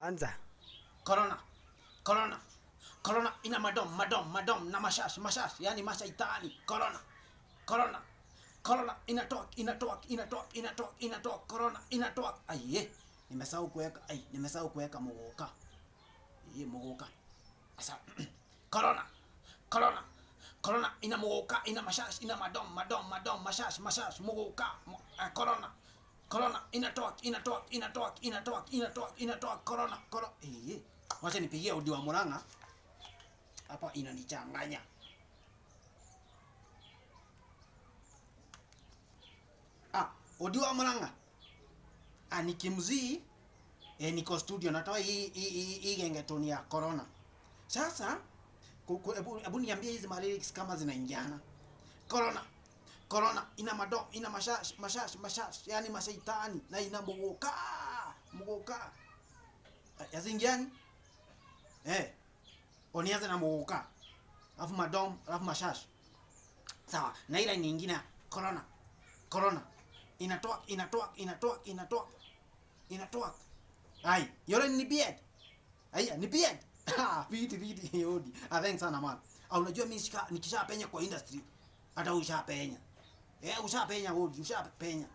Anza. Corona. Corona. Corona ina madom, madom, madom na mashash, mashash, yani mashaitani. Corona. Corona. Corona inatoa, inatoa, inatoa, inatoa, inatoa corona inatoa. Aiye, nimesahau kuweka, ai, nimesahau kuweka muguka. Iye muguka. Asa corona. Corona. Corona ina muguka, ina mashash, ina madom, madom, madom, mashash, mashash, muguka, corona. Corona inatoa, inatoa, inatoa, inatoa, inatoa, inatoa corona, corona. Iye. Wacha nipigie Odi wa Murang'a. Hapa inanichanganya. Ah, Odi wa Murang'a. Ah, ni Kimzii. Eh, niko studio natoa hii gengetoni ya corona. Sasa hebu niambie hizi lyrics kama zinaingiana. Corona. Corona ina mado, ina mashash, mashash, mashash, yani mashaitani na ina muguka, muguka. Yazingiani? Eh. Onianze na muguka. Alafu madom, alafu mashash. Sawa, na ile nyingine corona. Corona inatoa, inatoa, inatoa, inatoa. Inatoa. Ai, yore ni beard. Ai, ni beard. Ah, viti viti yodi. Ah, thanks sana man. Ah, unajua mimi nikishapenya kwa industry hata ushapenya. Eh, ushapenya hodi, ushapenya.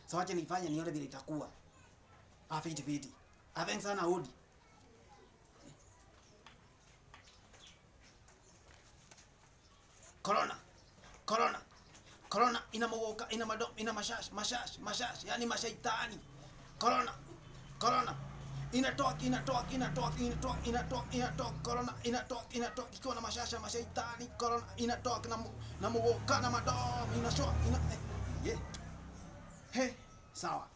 So acha nifanye nione vile itakuwa. Ah, viti viti. Ah, thanks sana hodi. Corona. Corona. Corona ina muguka, ina mado, ina mashash, mashash, mashash, yani mashaitani. Corona. Corona. Inatoa, inatoa, inatoa, inatoa, inatoa, inatoa corona, inatoa, inatoa ikiwa na mashasha mashaitani. Corona inatoa na muguka na madom, inashoa, ina yeah. He, sawa.